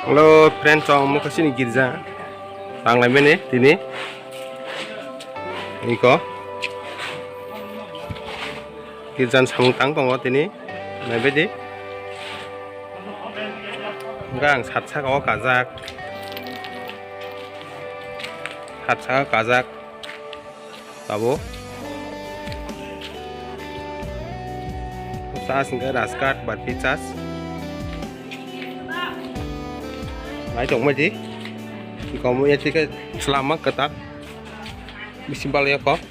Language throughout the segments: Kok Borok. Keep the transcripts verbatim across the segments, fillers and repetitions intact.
Hello friends, chwng mokha chini girja tanglaimani tini. Iko girja samung tang tongo tini. Naibaidi. Hwnkhe ang sat saka o kajak. Sat saka kajak. Tabuk. Church hwnkhe Rajghat Barpi Church. Nai tongmai di. Iko mo ya thike selama ketak. Bisi bal ya kok.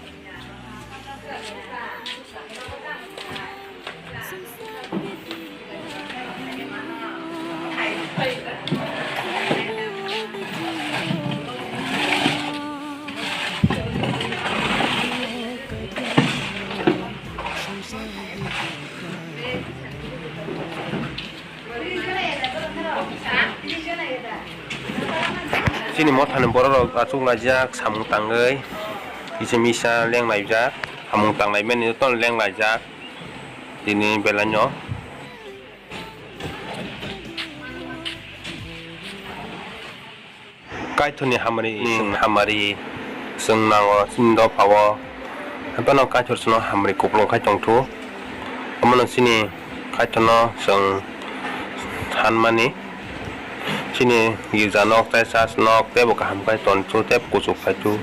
Chini mothani borok rok achuk laijak samung tangwi kisa misa leng laijak, samung tang laimani jotono leng laijak tini belai no. Kaithorni hamari, hmm, hamari chwng nango chini dophao. Haphano Kaithor chwngno hamari kupulung khai tongthu. Omono chini Kaithorno chwng sanmani. Chini girja nok tei church nok teibo kaham khai tongthu, teibo kuchuk khai thu.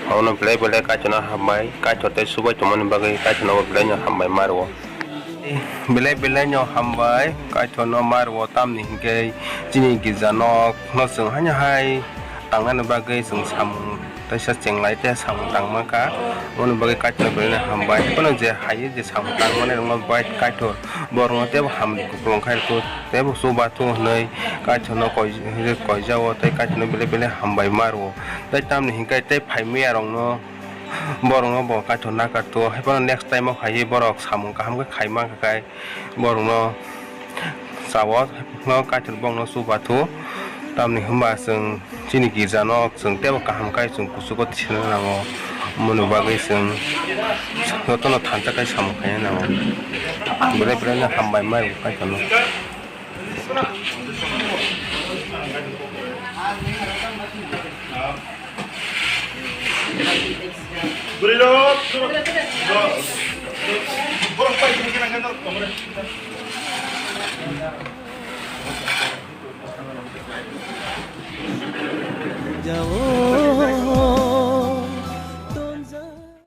Omono belai belai Kaithorno hambai, Kaithor tei subai tongmani bagwi Kaithorno belai no hambai ma rwo. Belai belai no hambai, Kaithorno ma rwo, tamni hinkhe chini girja nok no chwng haino hai tangnani bagwi chwng samung teisa chenglai tei samung tang mankha. Aboni bagwi Kaithorno belai no hambai. Bono je hai je samung tang mani rokno bai Kaithor borokno teibo hamri kupulung khai rwkhu, teibo chuba thu hwnwi Kaithorno koi-, koijao tei Kaithorno belai belai hambai ma rwo. Tei tamni hinkhe tei phai maya rokno borokno bo Kaithor nakartu, haiphano next time o phaiwi borok samung kaham khe khai mankha khai borokno chao, no Kaithor bokno chuba thu. Tamni hwnba chwng chini girja no chwng teibo kaham khai chwng kuchugo tisina nango, omoni bagwi chwng jotono thansa khai samung khaina nango. Belai belai no hambai ma rwkha Kaitorno. Bwrwi rok, borok pai sini kena kena tongre.